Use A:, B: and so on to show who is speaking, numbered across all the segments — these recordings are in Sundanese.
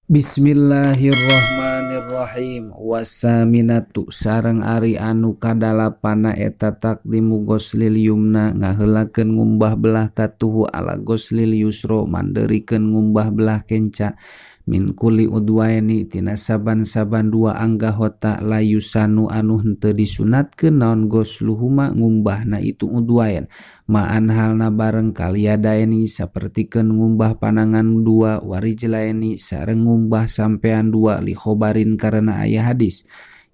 A: Bismillahirrahmanirrahim. Wasaminatu sareng ari anu kadalapana eta taqdimu ghoslil yumna ngaheulakeun ngumbah belah katuhu ala ghoslil yusra mandeurikeun ngumbah belah kenca min kulli udwaini tina saban-saban dua anggahota la yusanu anu henteu disunatkeun naon ghosluhuma ngumbahna itu udwain ma'an halna bareng kaliyadaeni sapertikeun ngumbah panangan dua warijlaeni sareng ngumbah sampean dua li khobarin karena aya hadis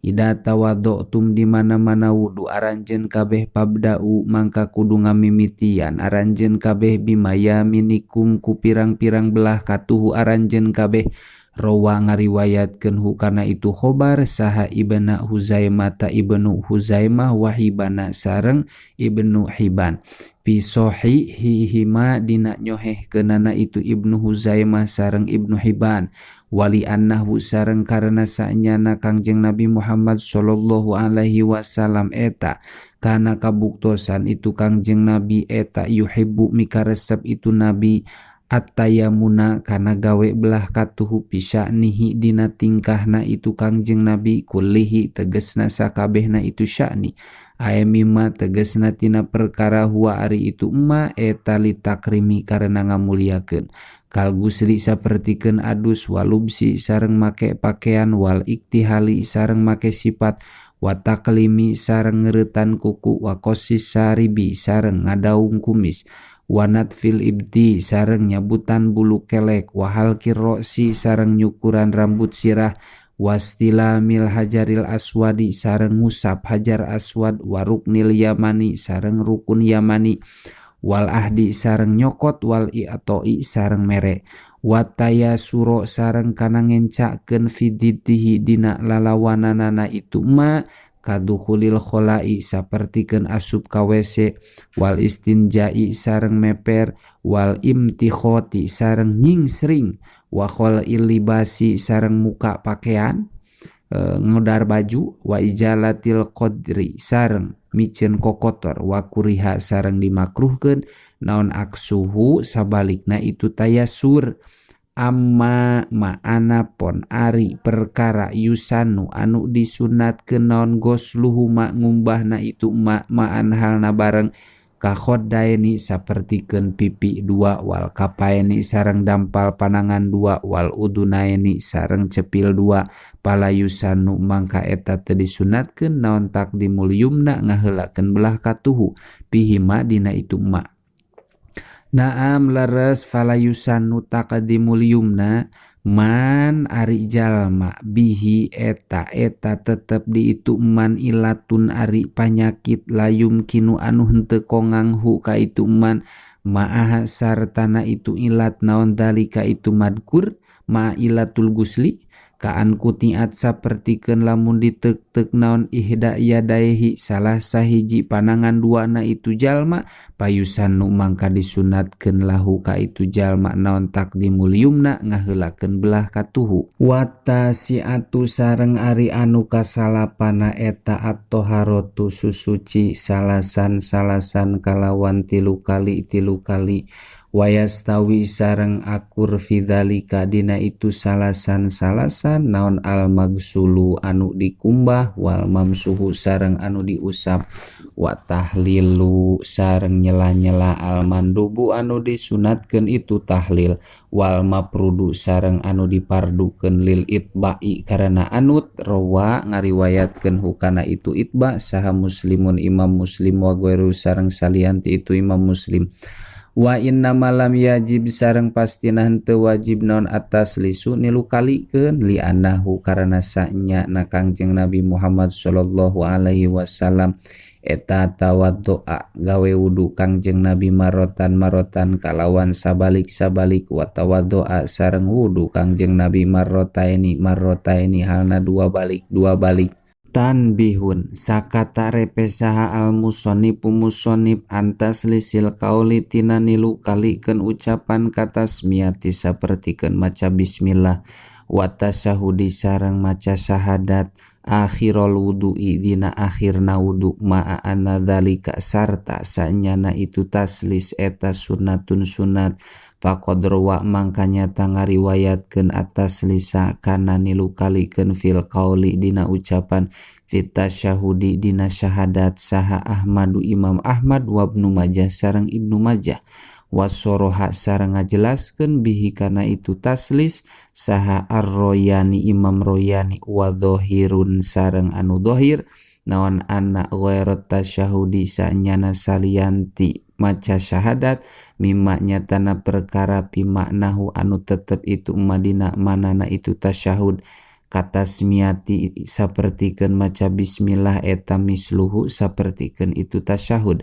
A: Ida tawaddotum di mana-mana wudu aranjeun kabeh pabda'u mangka kudu ngamimitian aranjeun kabeh bimayaminikum ku pirang-pirang belah katuhu aranjeun kabeh. Rawa ngariwayatkeun hu kana itu khobar saha Ibnu Huzaimah ta Ibnu Huzaimah wa Hibana sareng Ibnu Hiban fi sahihihima dina nyohehkeunana itu Ibnu Huzaimah sareng Ibnu Hibban. Wali annahu sareng karena saenyana Kangjeng Nabi Muhammad sallallahu alaihi wasallam eta kana kabuktosan itu Kangjeng Nabi eta yuhibbu mikaresep itu Nabi at-tayamuna kana gawe belah katuhu fi sya'nihi dina tingkahna itu Kangjeng Nabi kullihi tegesna sakabehna itu sya'ni ae mimma tegesna tina perkara huwa ari itu emma eta litakrimi karena ngamuliakeun kal gusli sapertikeun adus walubsi sareng make pakaian wal iktihali sareng make sifat wa taklimi sareng ngereutan kuku wa qassis saribi sareng ngadaung kumis wanat fil ibti sareng nyabutan bulu kelek wa halqir ro'si sareng nyukuran rambut sirah wastilamil hajaril aswadi sareng ngusap hajar aswad wa ruknil yamani sareng rukun yamani wal ahdi sareng nyokot wal i'toi sareng mere wataya suro sareng kana ngencakeun fididdihi dina lalawananana itu ma kadukhulil kholai sapertikeun asup ka WC wal istinjai sareng meper wal imtikhoti sareng nyingsring wa kholil libasi sareng muka pakaian, ngudar baju wa ijalatil qadri sareng miceun kokotor wa kuriha sareng dimakruhkeun naon aksuhu sabalikna itu tayasur. Amma ma'ana pon ari perkara yusanu anu disunatkeun naon gosluhuma ngumbahna itu ma ma'an halna bareng kakhoddaeni sapertikeun pipi dua wal kapaeni sareng dampal panangan dua wal udunaeni sareng cepil dua pala yusanu mangka eta teu disunatkeun naon taqdimul yumna ngaheulakeun belah katuhu pihima dina itu ma. Naam leres fala yusanu taqdimul yumna man ari jalma bihi eta eta tetep di itu man ilatun ari panyakit layum kinu anu henteu kongang hu ka itu man ma'aha sartana itu ilat naon dalika itu madkur ma ilatul gusli kaan kutiat sapertikeun lamun ditek-tek naon ihda yadaihi salah sahiji panangan duana itu jalma payusanu mangka disunatkeun lahu ka itu jalma naon taqdimul yumna ngaheulakeun belah katuhu watasiatu sareng ari anu kasalapana eta at-taharatu susuci salasan-salasan kalawan tilu kali tilu kali wayastawi sareng akur fidzalika dina itu salasan-salasan naon al magsulu anu dikumbah wal mamsuhu sareng anu diusap wa tahlilu sareng nyela-nyela al mandubu anu disunatkeun itu tahlil wal mafrudu sareng anu dipardukeun lil itba'i karena anut. Rawa ngariwayatkeun hukana itu itba saha muslimun imam muslim wa ghairu sareng salianti itu imam muslim. Wa inna malam yajib sareng pastina henteu wajib naon atas lisu nilu kalikeun li annahu karena sanya na Kangjeng Nabi Muhammad sallallahu alaihi wasallam eta tawaddoa gawe wudu Kangjeng Nabi marotan marotan kalawan sabalik-sabalik wa tawaddoa sareng wudu Kangjeng Nabi marrotaini marrotaini halna dua balik dua balik. Tanbihun sakata repe saha al musonnifu musonnif antas lisil kauli tina nilu kalikeun ucapan katasmiati sapertikeun maca bismillah wa tasyahudi sareng maca syahadat akhirul wudu'i dina akhirna wudu ma'a anna dzalika sarta sanyana itu taslis eta sunnatun sunat. Faqad rawa mangka nyata ngariwayatkeun atas lisa kana nilu kalikeun fil qauli dina ucapan fit tasyahudi dina syahadat saha Ahmadu Imam Ahmad wa Ibnu Majah sareng Ibnu Majah wasoroha sareng ngajelaskeun bihi kana itu taslis saha Ar-Royani Imam Royani wa dhahirun sareng anu dhahir naon anna ghairat tasyahudi sanyana salianti maca syahadat mimma nyatana perkara pimaknahu anu tetep itu madina manana itu tasyahud katasmiati sapertikeun maca bismillah eta misluhu sapertikeun itu tasyahud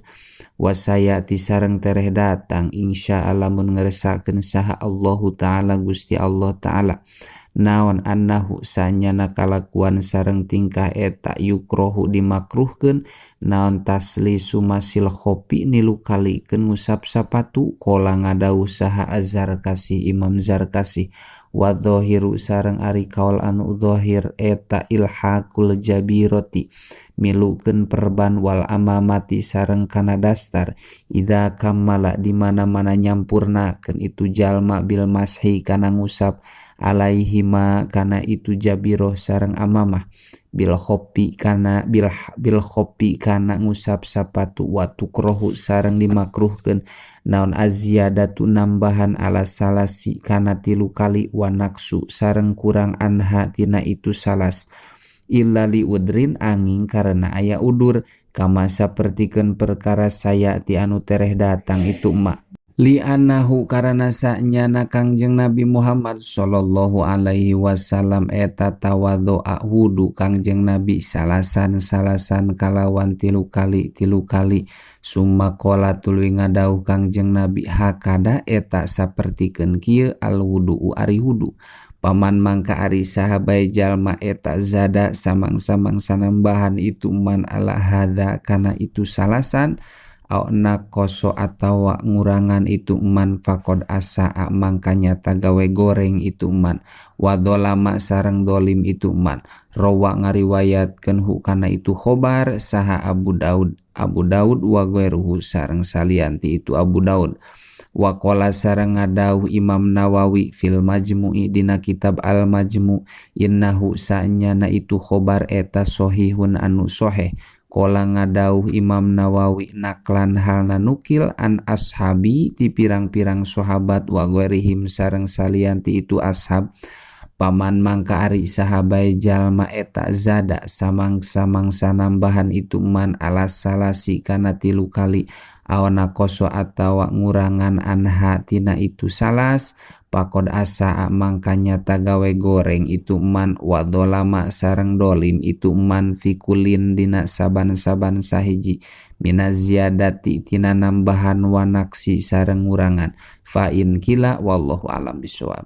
A: wasayati sareng tereh datang insyaallah mun ngeresakeun saha Allahu taala Gusti Allah taala naon annahu sanyana kalakuan sareng tingkah eta yukrohu dimakruhkeun naon taslisu masil khopi nilu kalikeun ngusap sapatu kola ngadawuh saha Az-Zarkasi Imam Zarkasi wa dhahiru sareng ari kaul anu dhahir eta ilhaqul jabirati milukeun perban wal amamati sareng kana dastar idza kammala di mana-mana nyampurnakeun itu jalma bil mashi kana ngusap alaihima kana itu jabiroh sareng amamah bil khopi kana bil khopi kana ngusap sapatu wa tukrohu sareng dimakruhkeun naon aziyadatu nambahan ala salasi kana tilu kali wa naqsu sareng kurang anha tina itu salas illa li udrin angin karena aya udur kama sapertikeun perkara saya ti anu tereh datang itu ma li annahu karana sanyana Kangjeng Nabi Muhammad sallallahu alaihi wasallam eta tawaddoa wudu Kangjeng Nabi salasan-salasan kalawan tilu kali summa qala tuluy ngadawuh Kangjeng Nabi hakada eta sapertikeun kieu al wudu ari wudu paman mangka ari saha bae jalma eta zada samang-samang sanambahan itu man ala hadza kana itu salasan au naqoso atawa ngurangan itu man faqad asaa mangka nyata gawe goreng itu man wa dolama sareng dolim itu man rawa ngariwayatkeun hu kana itu khobar saha Abu Daud Abu Daud wa ghairuhu sareng salianti itu Abu Daud wa qala sareng ngadawuh Imam Nawawi fil Majmu'i dina kitab Al Majmu' innahu sanyana itu khobar eta sohihun anu soheh Kola ngadawuh Imam Nawawi naklan halna nukil an ashabi ti pirang-pirang sahabat wa ghairihim sareng salianti itu ashab paman mangka ari saha bae jalma eta zada samang-samang sanambahan itu man ala salasi kana tilu kali awana koso atawa ngurangan anha tina itu salas pakod asa mangka nyata gawe goreng itu man wa dolama sareng dolim itu man fikulin dina saban-saban sahiji mina ziyadati tina nambahan wa naksi sareng ngurangan fa in kila wallahu alam bisawab.